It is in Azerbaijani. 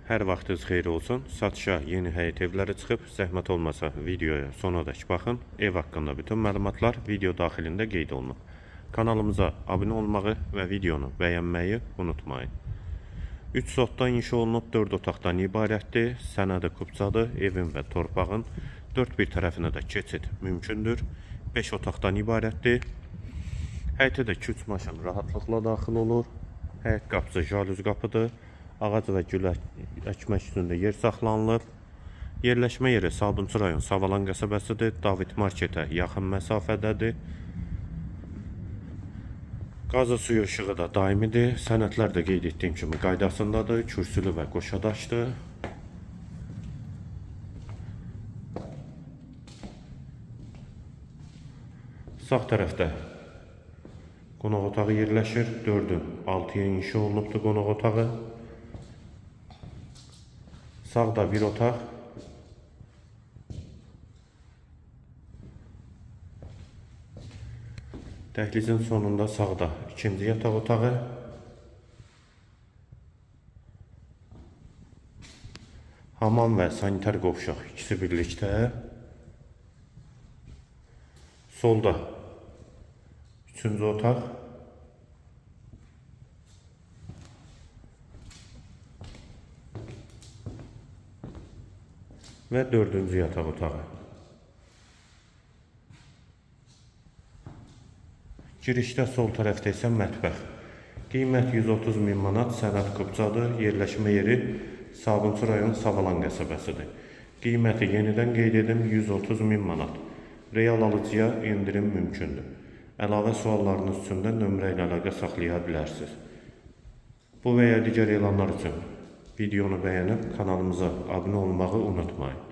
Hər vaxtınız xeyir olsun. Satışa yeni həyət evləri çıxıb. Zəhmət olmasa videoya sonadək baxın. Ev haqqında bütün məlumatlar video daxilində qeyd olunub. Kanalımıza abunə olmağı və videonu bəyənməyi unutmayın. 3 sotdan inşa olunub, 4 otaqdan ibarətdir. Sənədi kupçadır. Evin və torpağın dörd bir tərəfinə də keçid mümkündür. 5 otaqdan ibarətdir. Həyətə də 2-3 maşın rahatlıqla daxil olur. Həyət qapısı jalüz qapıdır. Ağac və gül əkmək üçün də yer saxlanılıb. Yerləşmə yeri Sabunçu rayon Savalan qəsəbəsidir. David marketə yaxın məsafədədir. Qazı suyu işığı da daimidir. Sənədlər də qeyd etdiyim kimi qaydasındadır. Kürsülü və qoşadaşdır. Sağ tərəfdə qonaq otağı yerləşir. 4-ün 6-ya inşa olunubdur qonaq otağı. Sağda bir otaq. Dəhlizin sonunda sağda ikinci yataq otağı. Hamam və sanitar qovşaq ikisi birlikdə. Solda üçüncü otaq. Və dördüncü yataq otağı. Girişdə sol tərəfdə isə mətbəx. Qiymət 130 min manat, sənəd kupçadır. Yerləşmə yeri Sabunçu rayon Savalan qəsəbəsidir. Qiyməti yenidən qeyd edim, 130 min manat. Real alıcıya endirim mümkündür. Əlavə suallarınız üçün də nömrə ilə əlaqə saxlaya bilərsiniz. Bu və ya digər elanlar üçün videonu bəyənib kanalımıza abunə olmağı unutmayın.